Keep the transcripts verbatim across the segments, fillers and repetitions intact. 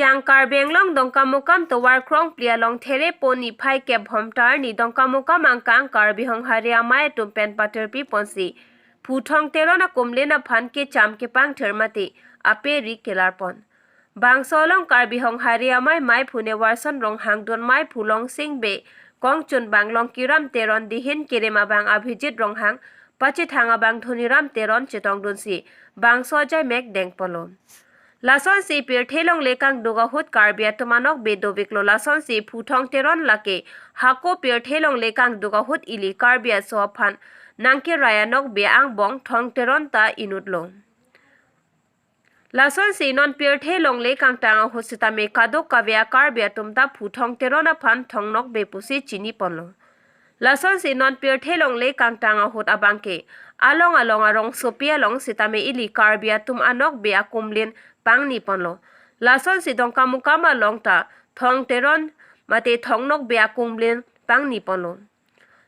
Tang Karbi Anglong Dongkamukam tovar krongphli along Therepo niphai kep Bhomtar ni Dongkamukam angkang Karbi Honghari amei atum pen patirpi ponsi Phu Thong Teron akumlin aphan kecham kepangthir mate aperi kelar pon. Bangso along Karbi Honghari amei meiphu Newarson Ronghang, dun meiphu Longsing Bey, kongchunbang Longkiram Teron, dihin kerem abang Abhijit Ronghang, pachethang abang Dhoniram Teron chetongdunsi bangso ajaimek dengponlo. Lasonsi pirthe longle kangduk ahut Karbi atum anokbe doviklo. Lasonsi Phu Thong Teron lake hako pirthe longle kangduk ahut ili Karbi aso aphan nangkerai anokbe angbong Thong Teron ta inutlo. Lasonsi non pirthe longle kangtang ahut sitame kadokave a-Karbi atum ta Phu Thong Teron aphan thongnokbe pusi chiniponlo. Lasonsi non pirthe longle kangtang ahut abangke along along arongsopi along sitame ili Karbi atum anokbe akumlin pangniponlo. Lasonsi Dongkamukam along ta Thong Teron mate thongnokbe akumlin pangniponlo.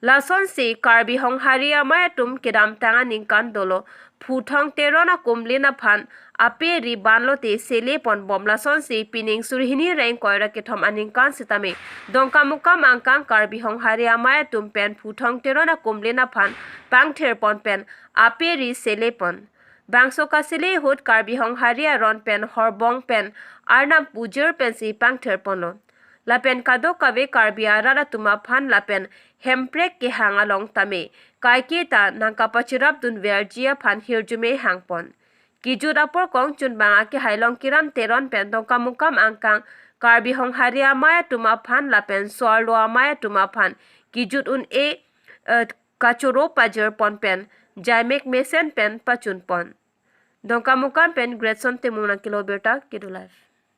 Lasonsi Karbi Honghari amei atum kedamtang aningkan dolo Phu Thong Teron akumlin aphan aperi banlote sele ponbom. Lasonsi pining suri hini ra ingkoi ra kethom aningkan sitame Dongkamukam angkang Karbi Honghari amei atum pen Phu Thong Teron akumlin aphan pangthir pon pen aperi sele pon. Bangso kasele ahut Karbi Honghari aron pen horbong pen arnam pujir pensi pangthir ponlo. Lapen kadokave Karbi arat atum aphan lapen hemprek kehang along tame kaike ta nangkapachirapdunverji aphan hirjume hangpon. Kejut apor kongchunbang akehai Longkiram Teron pen Dongkamukam angkang Karbi Honghari amei atum aphan lapen so-arlo amei atum aphan kejut un-e, eh, kachoro pajir pon pen jaimek mesen pen pachun pon. Dongkamukam pen Gretson Timung nangkelo birta Kedo Live.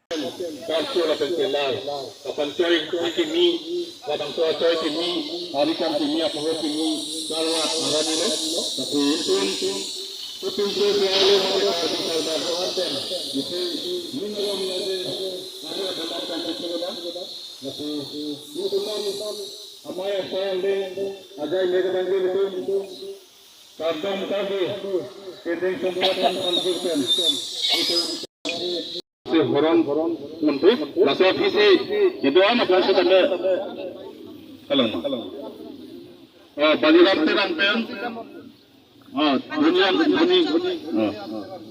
Karcho lapen kelai, kapanchoi akimi, labangso achoi kimi, arikam kimi, apahor kimi, karwa arani lo, tapi itum, itum se se alo mane karbi karba kawan pen, isi, minalo minalo, ane adaman kan kecil na, tapi itum amei asai le, ajaimek abang ke itum, kardom kardom, kedeng semua kan kan kecil, itum. Si horon untuk, laso aphi si kedo-an aphan setame. Kalau ma. Oh, Baliram Teron pen. Oh, Dhoniram, Dhoni, oh,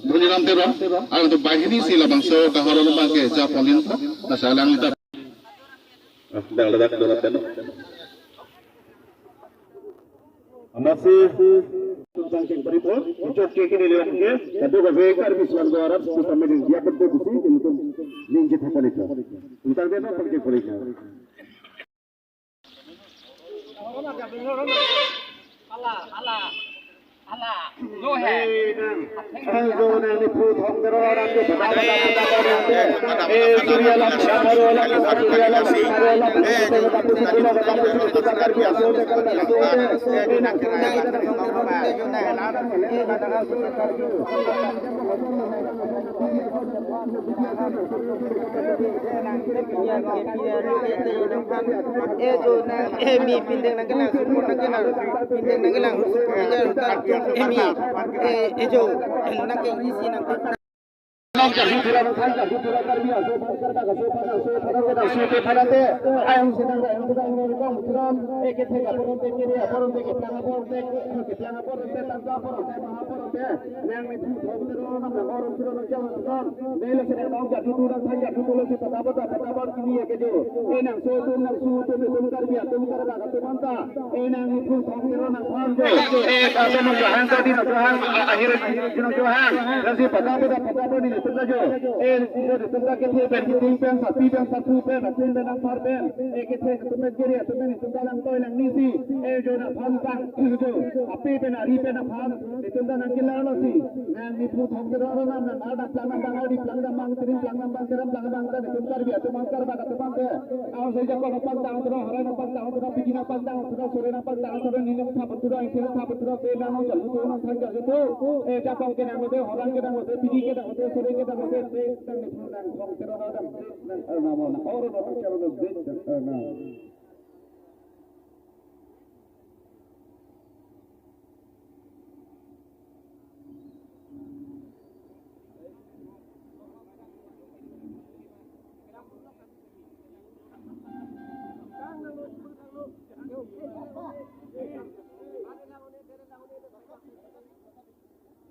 Dhoniram Teron. Ah, untuk banghini si labangso kahorong abangke japolin ta, nasa alanglita. Ah, dak, dak, dak, dak, dak. Amatsi, tentang keng paripo, ijok ke kini leong ke, kadokave Karbi Swan Goarap, kita mending dia betul betul, untuk ninjit hapalika. Tentang dia apa keng paripo? Eh, jo na, eh, mi pindeng nangkelang, sukun nangkelang, pindeng nangkelang, sukun nangkelang, eh, mi, eh, eh, jo, nangke isi nang. Nong jadi pura nang thang jadi pura Karbi aso phan Karbi aso phan aso phan aso phan aso phan ante. Ayang senang ayang sedang nong nong pura. Eh, kethe aporon te kiri aporon te ketang aporon te ketang aporon te tangka aporon te maha aporon te. Nang ni phu thong te ro nang nang oron pura nang jang pura. Nelo senang nong jadi pura nang thang jadi pura si pata pata pata pata kini ya kejo. Eh, nang so tum nang su tum tum Karbi atum Karbi atum anta. Eh, nang ni phu thong te ro nang phan jo. Eh, kaso nang jahang tadi nang jahang, ah, akhir nang jahang. Nang si pata pata pata pata ni tum jo. Eh, ni tum ke pen, pen, sapi pen, sapu pen, atum pen, angpar pen. Eh, kethe atum pen kiri atum pen, tum pen nangtoi nangnisi. Eh, jo nang phan pang, jo. Api pen, ari pen, nang phan. Itum ta nangkelang lo si. Nang ni phu thong te ro nang nang arda plang nang bang ardi plang nang bang trim plang nang bang teram plang nang bang ta itum Karbi atum angkar bak atum angke. Aw sai jakong nang pang tang tro harai nang pang tang tro piji nang pang tang tro sore nang pang tang tro ni nang thap tro ingthir thap tro te nang nang jalu tu nang thang jalu tu. Eh jakong ke nang lote horang ke nang lote piji ke nang lote sore ke nang lote te nang ni phu nang thong te ro nang dam nang arnam nang oro nang pang tang nang dam arnam.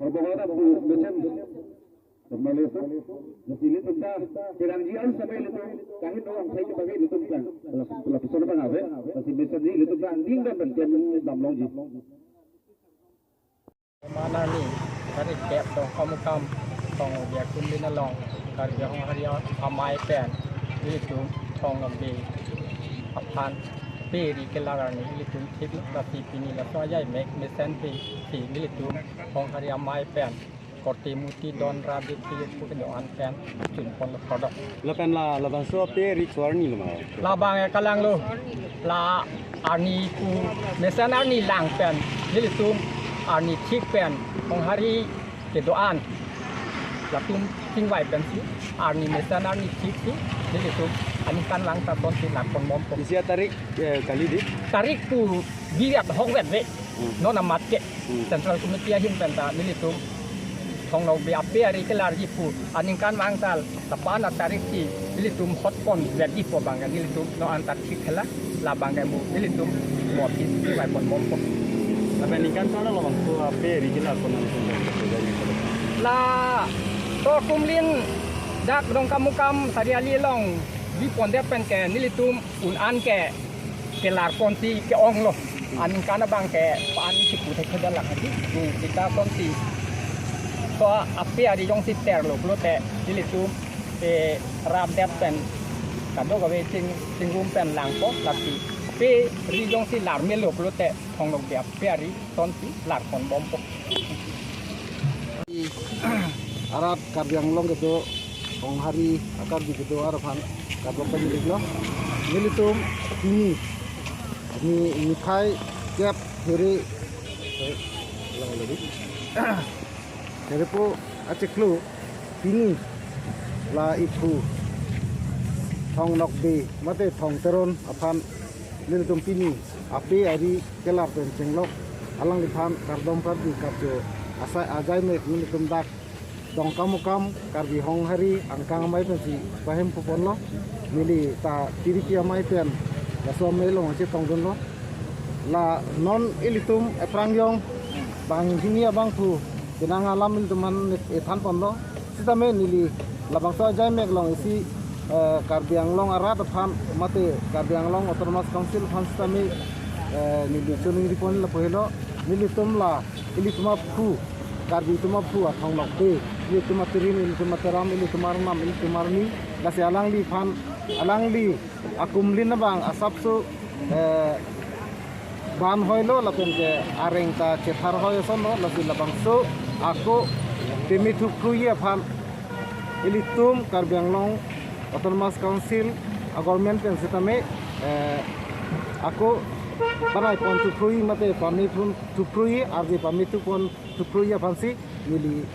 Bogota bu mesen. Termale itu. Lasi ilitum ta kerangji an sampai ilitum kahin orang saya kita ilitum kan. Lapisan apa nggak? Lasi mesen di ilitum kan ding dan dan dam longji. Manani, tarik kep Dongkamukam, Thong Nokbe akumlin along, Karbi Honghari Amei pen, ilitum Thong Nokbe aphan pe ri kelar arni ilitum thik lasi pini laso ajaimek mesen pe si ilitum Honghari Amei pen korte muti don rabi ti pu kedo-an pen chun pon lo produk. Lapen la labangso pe ri cho arni lo ma? Labang e kalang lo. La arni pu mesen arni lang pen ilitum arni thik pen Honghari kedo-an latum tingvai pensi arni mesen arni thik si ilitum aningkanvang ta tonsi lar pon bompo. Isi atarik, eh, kali di? Tarik pu birat hok vet ve. Hmm. Non amat ke. Hmm. Central Committee ahin pen ta nelitum Thong Nokbe ape ari kelarji pu aningkanvang tal tapan atarik si nelitum hot pon vet di pu abang ke nelitum non anta thik hela labang ke mu nelitum mo thik thik vai pon bompo. Lapen aningkan kono labangso ape ari kelar pon nelitum. La to kumlin dak Dongkamukam Sariali along di pondet pen ke nelitum un-an ke kelar ponsi ke-ong lo. Aningkan abang ke pan si pu thek thek lang hati. Hmm, kita ponsi to ape ari jongsi ter lo pulote nelitum, eh, rap det pen kadokave ching chingrum pen langpo lasi pe ri jongsi lar melo pulote Thong Nokbe ape ari tonsi lar pon bompo. Arat Karbi Anglong kedo, Honghari akarbi kedo arat aphan kardom pajirlo. Nelitum pini, ni niphai kep phere, eh, lang lagi. Phere po achiklo pini la iphu Thong Nokbe mate Thong Teron aphan nelitum pini ape ari kelar pen chenglok alangliphan kardom kardi karcho asai ajaimek nelitum dak Dongkamukam Karbi Honghari Angkang Amei pensi pahem pu ponlo. Neli ta Tiripi Amei pen laso amei along chetongdunlo. La non ilitum aphrang jong bang hini abangphu penang alam ilitum an ethan ponlo. Sitame neli labangso ajaimek along isi, eh, Karbi Anglong arat aphan mate Karbi Anglong Autonomous Council aphan sitame, eh, neli choningri pon lapu helo. Nelitum la ilitum aphu, Karbi atum aphu a Thong Nokbe, ilitum atirim, ilitum ateram, ilitum arnam, ilitum arni, lasi alangliphan, alangli akumlin abang asapso, eh, ban hoilo lapen ke areng ta chethar hoi asonlo, lasi labangso ako peme thuphrui aphan ilitum Karbi Anglong Autonomous Council a government pen sitame, eh, ako banai pon thuphrui mate pame thun thuphrui arje pame thu pon thuphrui aphansi neli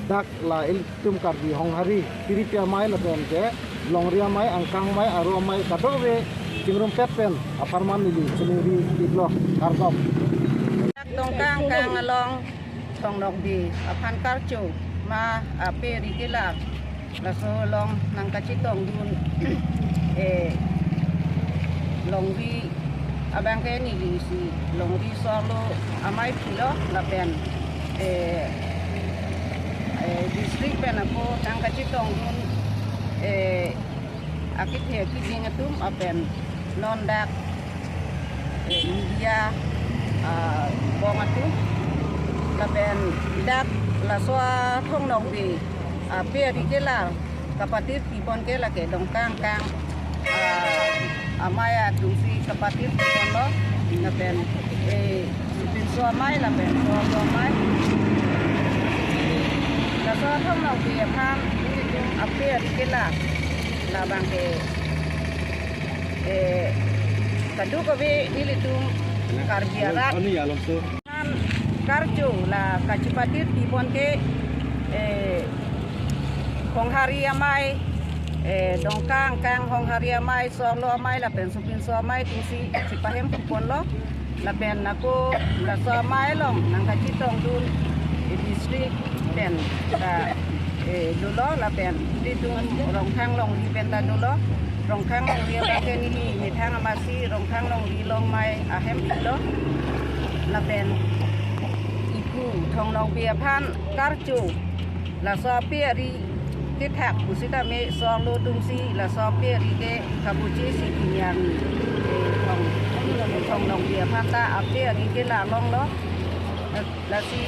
dak la ilitum Karbi Honghari Tiripi Amei lapen ke Longri Amei, Angkang Amei, Aru Amei kadokave chingrumpet pen apharman neli choningri iklo, kardom. Dak Dongkamukam along Thong Nokbe aphan karcho ma ape ari kelar laso along nangkachetongdun, eh, Longri abang ke neli si Longri Sorlo Amei philo lapen, eh, eh, district pen ako nangkachetongdun, eh, akethe akejing atum apen non dak, eh, media, ah, bong atum lapen dak laso a Thong Nokbe ape ari kelar kapatir pi pon ke lake Dongkamukam, ah, Amei atumsi kapatir pi ponlo lapen, eh, Supinso Amei lapen Sorlo Amei. Laso a Thong Nokbe aphan nelitum ape ari kelar labang ke, eh, kadokave nelitum Karbi arat. Anu ya, langsung. Aphan karcho la kachepatir pi pon ke, eh, Honghari Amei, eh, Dongkamukam Honghari Amei, Sorlo Amei lapen Supinso Amei atumsi chepahem pu ponlo. Lapen ako laso amei along nangkachetongdun, eh, district pen ta, eh, dolo lapen ilitum Rongkhang Longri pen ta dolo. Rongkhang Longri abang ke neli methang amatsi Rongkhang Longri along amei ahem philo. Lapen iphu Thong Nokbe aphan karcho, laso ape ari kethak pusitame solo atumsi laso ape ari ke kabuche si pini arni. Eh, Thong, Thong Nokbe aphan ta ape ari ke la longlo. Lasi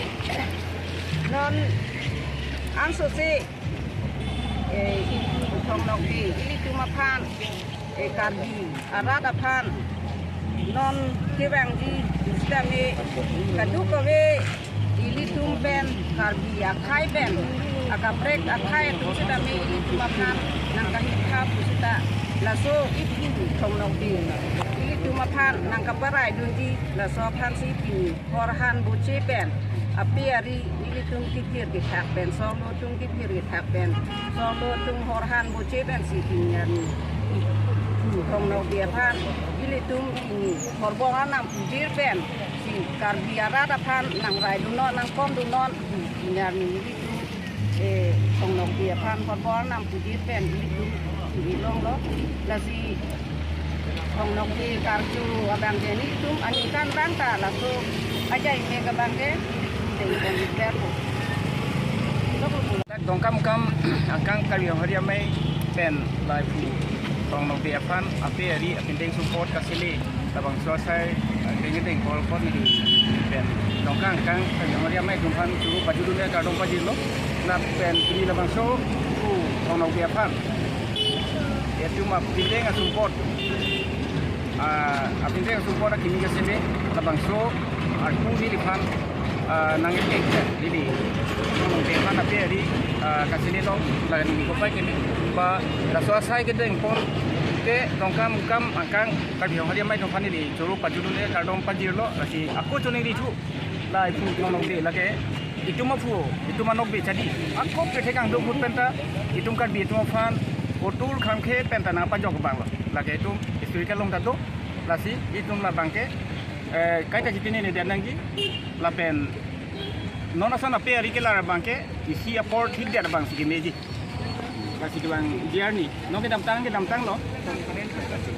non ansose, eh, Thong Nokbe ilitum aphan, eh, Karbi arat aphan non kevangji sitame kadokave ilitum pen Karbi akhei pen akaprek akhei atum sitame ilitum aphan nangkahitha pusita laso iphu Thong Nokbe ilitum aphan nangkaparaidunji, laso aphansi pini Horhan Boche pen ape ari ilitum kithir kethak pen, solo atum kithir kethak pen, solo atum Horhan Boche pensi pini arni Thong Nokbe aphan ilitum pini horbong arnam pujir pensi Karbi arat aphan nangrai dunnon, nangpon dunnon, pini arni ilitum, eh, Thong Nokbe aphan horbong arnam pujir pen ilitum pini longlo. Lasi Thong Nokbe karcho abang ke nelitum aningkan abang ta laso ajaime ke abang ke nelitum dengpon ikberpo. Dongkamukam angkang Karbi Honghari Amei pen lapu Thong Nokbe aphan ape ari apindeng sumpot kasele labangso asai, eh, dengdeng kolkot neli pen Dongkam angkang Karbi Honghari Amei atum aphan choro pajudunde kardom pajirlo. Lapen pini labangso pu Thong Nokbe aphan itum apindeng asumpot, ah, apindeng asumpot akimi kasele labangso arpu neliphan, ah, nang-ekek neli Thong Nokbe aphan ape ari, ah, kasele long, lapen kopai keme ba laso asai kedengpon ke Dongkamukam angkang Karbi Honghari Amei atum aphan neli choro pajudunde kardom pajirlo. Lasi ako choningrithu, la iphu Thong Nokbe lake itum aphu, itum anokbe chadi. Ako kethek angdong ahut penta itum Karbi atum aphan kotur khangkhe penta nangpajok abanglo. Lake itum historical along ta do. Lasi itum labang ke, eh, kaita chitini nedet nangji. Lapen non ason ape ari kelar abang ke isi apor thikdet abangsi kemeji. Lasi kevangji arni non kedamtang, kedamtanglo.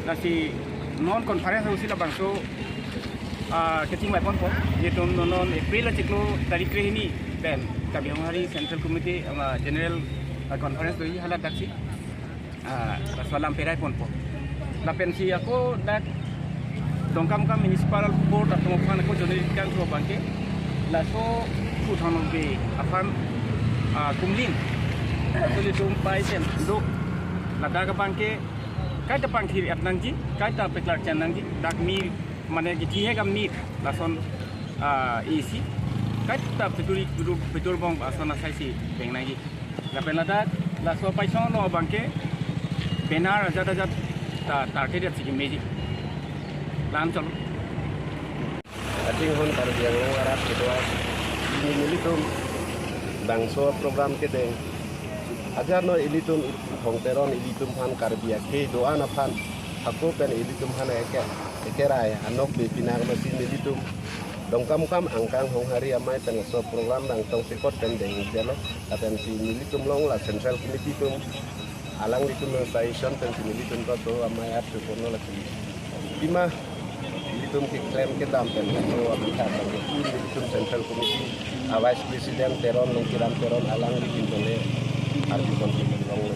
Lasi non conference ahutsi labangso, ah, kechingvaiponpo. Itum non, non April achiklo tarik krehini pen Karbi Honghari Central Committee, ah, General, ah, Conference doji, hala daksi, ah, laso alam peraiponpo. Lapensi ako dak Dongkamukam Municipal Board atum aphan ako choningri kangthu abang ke laso pu Thong Nokbe aphan, ah, kumlin laso ilitum pai pen do, ladak abang ke kaita pangthir-et nangji, kaita peklar chen nangji, dak mir mane kechihek amir lason, ah, isi kaita peturi petur, petur bong ason asaisi deng nangji. Lapen ladak laso apaisong along abang ke banner ajat ajat ta tartedet si kemeji. Lam cholo. Athing hon Karbi Anglong arat kedua, pini nelitum bangso program kedeng. Ajar no ilitum Thong Teron ilitum aphan Karbi akhei do-an aphan hako pen ilitum aphan eke, ekerai anokbe pinak masi nelitum Dongkamukam angkang Honghari Amei pen laso program nangtongsekot pen dengdetlo. Lapensi nelitum along la Central Committee atum alanglitum nang suggestion pensi nelitum ta so amei ap supono lasi pima nelitum keklem kedam pen so apitha pen nelitum Central Committee a Vice President Teron, Longkiram Teron, alangli pinpone arju konti long.